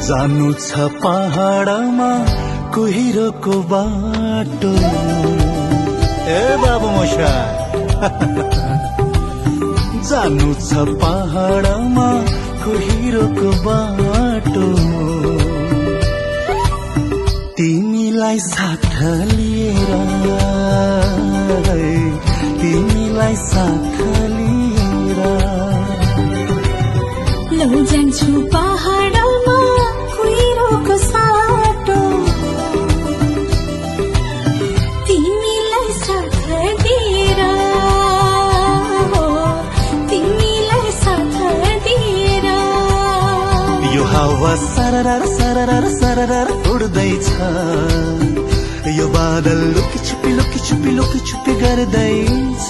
जानु छ पहाडमा कुहिरोको बाटो। ए बाबु मशा जानु छ पहाडमा कुहिरोको बाटो। तिमीलाई साथ लिएर, तिमीलाई साथ लिएर लौ जान्छु पहाडमा कुहिरोको साटो। तिमीलाई साथ दिएर, तिमीलाई साथ दिएर यो हावा सररर सररर सररर उड्दैछ। यो बादल लुकी छुपी गर्दैछ।